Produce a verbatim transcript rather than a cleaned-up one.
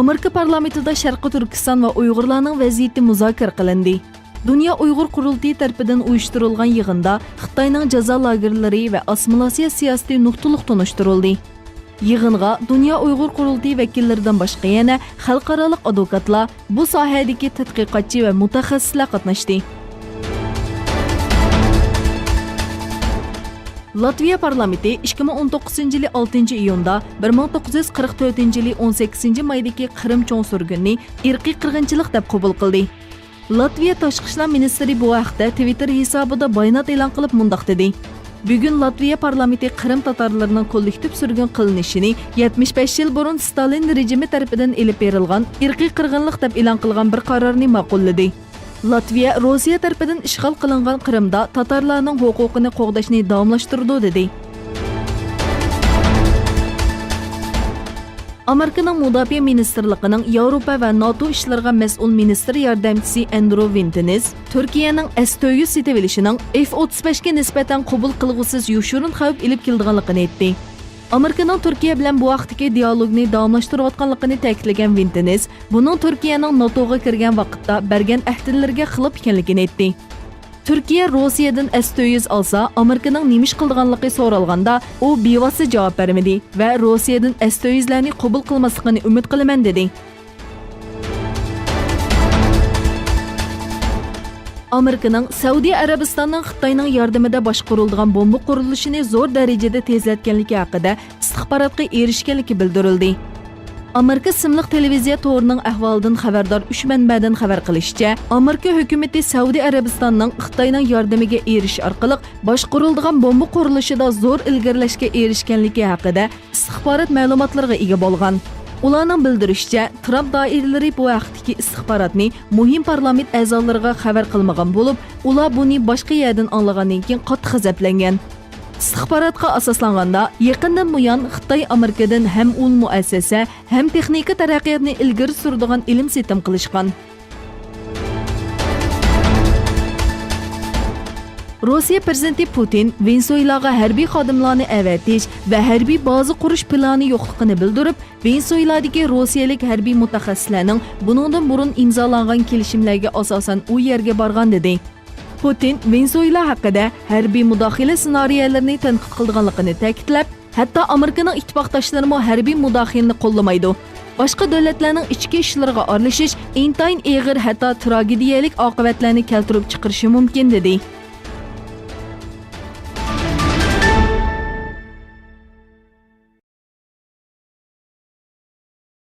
ئامېرىكا پارلامېنتىدا شەرقىي تۈركىستان ۋە ئۇيغۇرلارنىڭ ۋەزىيىتى مۇزاكىرە قىلىندى. دۇنيا ئۇيغۇر قۇرۇلتىيى تەرىپىدىن ئۇيۇشتۇرۇلغان يىغىندا خىتاينىڭ جازا لاگېرلىرى ۋە ئاسسىمىلياتسىيە سىياسىتى نۇقتىلىق تونۇشتۇرۇلدى. يىغىنغا دۇنيا ئۇيغۇر قۇرۇلتىيى ۋەكىللىرىدىن باشقا يەنە خەلقئارالىق ئادۋوكاتلار، بۇ ساھەدىكى تەتقىقاتچى ۋە مۇتەخەسسىسلەر قاتناشتى. لاتۋىيە پارلامېنتى ئىككى مىڭ ئون توققۇزىنچى يىلى ئالتىنچى ئىيۇندا، بىر مىڭ توققۇز يۈز قىرىق تۆتىنچى يىلى ئون سەككىزىنچى مايدىكى قىرىم چوڭ سۈرگۈننى ئىرقىي قىرغىنچىلىق دەپ قوبۇل قىلدى. لاتۋىيە تاشقى ئىشلار مىنىستىرى بۇ ھەقتە تىۋىتتېر ھېسابىدا بايانات ئېلان قىلىپ مۇنداق دېدى: «بۈگۈن لاتۋىيە پارلامېنتى قىرىم تاتارلىرىنىڭ كوللېكتىپ سۈرگۈن قىلىنىشىنى يەتمىش بەش يىل بۇرۇن ستالىن رېجىمى تەرىپىدىن ئېلىپ بېرىلغان ئىرقىي قىرغىنلىق دەپ ئېلان قىلغان بىر قارارنى ماقۇللىدى.» لاتۋىيە روسىيە تەرىپىدىن ئىشغال قىلىنغان قىرىمدا تاتارلارنىڭ ھوقۇقىنى قوغداشنى داۋاملاشتۇرىدۇ، دېدى. ئامېرىكىنىڭ مۇداپىئە مىنىستىرلىقىنىڭ ياۋروپا ۋە ناتو ئىشلىرىغا مەسئۇل مىنىستىر ياردەمچىسى ئەندرو ۋىنتېنىس تۈركىيەنىڭ ئەس تۆت يۈز سېتىۋېلىشىنىڭ ئېف ئوتتۇز بەشكە نىسبەتەن قوبۇل قىلغۇسىز يوشۇرۇن خەۋپ ئېلىپ كېلىدىغانلىقىنى ئېيتتى. ئامېرىكىنىڭ تۈركىيە بىلەن بۇ ھەقتىكى دىئالوگنى داۋاملاشتۇرۇۋاتقانلىقىنى تەكىتلىگەن ۋىنتېنىس، بۇنىڭ تۈركىيەنىڭ ناتوغا كىرگەن ۋاقىتتا بەرگەن ئەھدىلىرىگە خىلاپ ئىكەنلىكىنى ئېيتتى. تۈركىيە روسىيەدىن ئەس تۆت يۈز ئالسا، ئامېرىكىنىڭ نېمە ئىش قىلىدىغانلىقى سورالغاندا، ئۇ بىۋاسىتە جاۋاب بەرمىدى ۋە روسىيەدىن ئەس تۆت يۈزلەرنى قوبۇل قىلماسلىقىنى ئۈمىد قىلىمەن، دېدى. ئامېرىكىنىڭ سەئۇدى ئەرەبىستاننىڭ خىتاينىڭ ياردىمىدە باشقۇرۇلىدىغان بومبا قۇرۇلۇشىنى زور دەرىجىدە تېزلەتكەنلىكى ھەققىدە ئىستىخباراتقا ئېرىشكەنلىكى بىلدۈرۈلدى. ئامېرىكا ئىسىملىق تېلېۋىزىيە تورىنىڭ ئەھۋالىدىن خەۋەردار ئۈچ مەنبەدىن خەۋەر قىلىشىچە، ئامېرىكا ھۆكۈمىتى سەئۇدى ئەرەبىستاننىڭ خىتاينىڭ ياردىمىگە ئېرىشىش ئارقىلىق باشقۇرۇلىدىغان بومبا قۇرۇلۇشىدا زور ئىلگىرىلەشكە ئېرىشكەنلىكى ھەققىدە ئىستىخبارات مەلۇماتلىرىغا ئىگە بولغان. ئۇلارنىڭ بىلدۈرۈشىچە، ترامپ دائىرىلىرى بۇ ھەقتىكى ئىستىخباراتنى مۇھىم پارلامېنت ئەزالىرىغا خەۋەر قىلمىغان بولۇپ، ئۇلار بۇنى باشقا يەردىن ئاڭلىغاندىن كېيىن قاتتىق غەزەپلەنگەن. ئىستىخباراتقا ئاساسلانغاندا، يېقىندىن بۇيان خىتاي ئامېرىكىدىن ھەم ئۇل مۇئەسسەسە، ھەم تېخنىكا تەرەققىياتنى ئىلگىرى سۈرىدىغان ئېلىم-سېتىم قىلىشقان. روسىيە پىرېزىدېنتى پۇتىن ۋېنېزۇېلاغا ھەربىي خادىملارنى ئەۋەتىش ۋە ھەربىي بازا قۇرۇش پىلانى يوقلۇقىنى بىلدۈرۈپ، ۋېنېزۇېلادىكى روسىيەلىك ھەربىي مۇتەخەسسىسلەرنىڭ بۇنىڭدىن بۇرۇن ئىمزالانغان كېلىشىملەرگە ئاساسەن ئۇ يەرگە بارغان، دېدى. پۇتىن ۋېنېزۇېلا ھەققىدە ھەربىي مۇداخىلە سېنارىيەلىرىنى تەنقىد قىلىدىغانلىقىنى تەكىتلەپ، ھەتتا ئامېرىكىنىڭ ئىتتىپاقداشلىرىمۇ ھەربىي مۇداخىلىنى قوللىمايدۇ. باشقا دۆلەتلەرنىڭ ئىچكى ئىشلىرىغا ئارىلىشىش ئىنتايىن ئېغىر، ھەتتا تراگېدىيەلىك ئاقىۋەتلەرنى كەلتۈرۈپ چىقىرىشى مۇمكىن، دېدى.